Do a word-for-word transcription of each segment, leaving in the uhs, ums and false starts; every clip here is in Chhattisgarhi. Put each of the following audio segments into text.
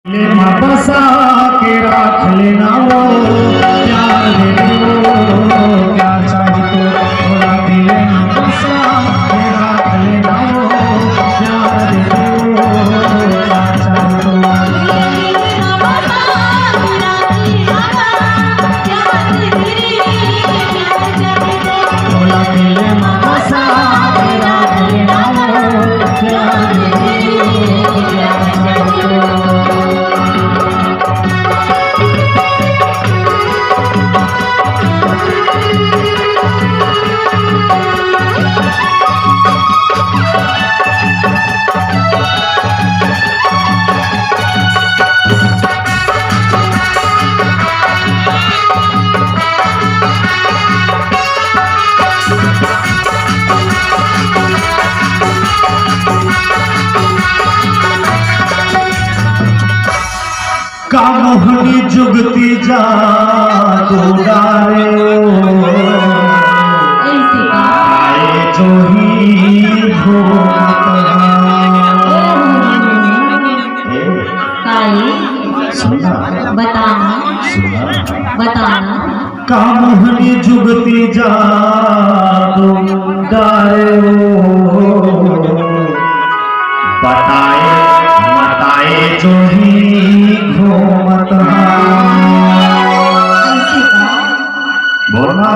दिल में बसा के राख लेना वो प्यार दे दे वो, प्यार चाही तो थोड़ा दिल में बसा के राख लेना वो प्यार दे दे वो, प्यार चाही तो। थोड़ा दिल में बसा के राख लेना वो प्यार दे दे वो, प्यार चाही तो। का मोहनी जुगती जादू डारे ओ, ऐसे का? आए जो ही हो। ए, काई? सुना। बताना। सुना। बताना। का मोहनी जुगती जादू डारे ओ, बताए, बताए जो ही घूमत हा। ऐसे का? बोलना।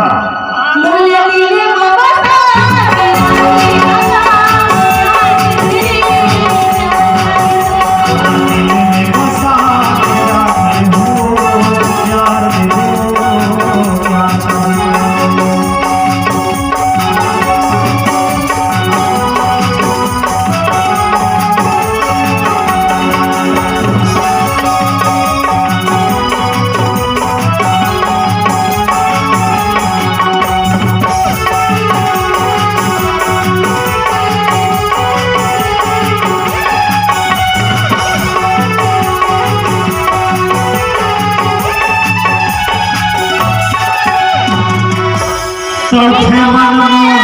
तड़फे मन में।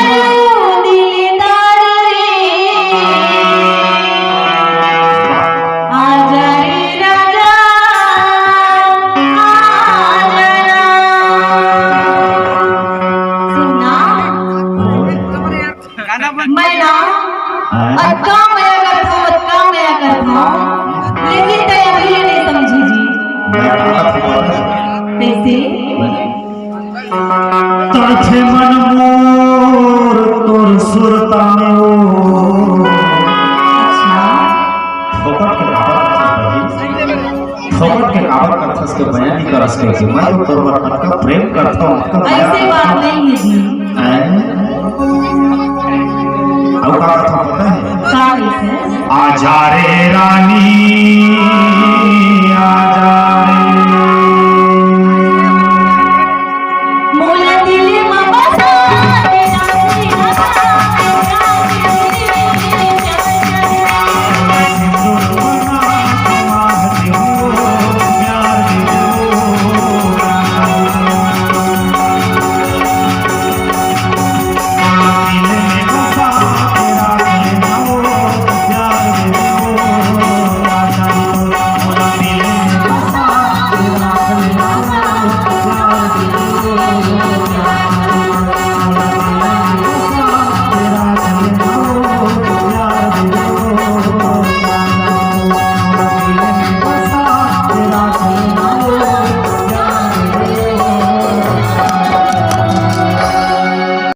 दिलदार रे, आजा रे राजा, आजा ना। सुनना, मैं ना अतका मया करथंव, अतका मया करथंव, लेकिन तैं अभी नहीं समझे जी। कैसे? तड़फे मन मोर तोर सुरता में ओ। अच्छा। फोकट के काबर करथस बहिनी? फोकट के काबर करथस के बयान नहीं करस के? मैं तो तोर बर अतका प्रेम करथंव, अतका मया करथंव। ऐसे बात नहीं है जी। हैं? अउ का करथंव पता है? का करथस? आजा रे रानी।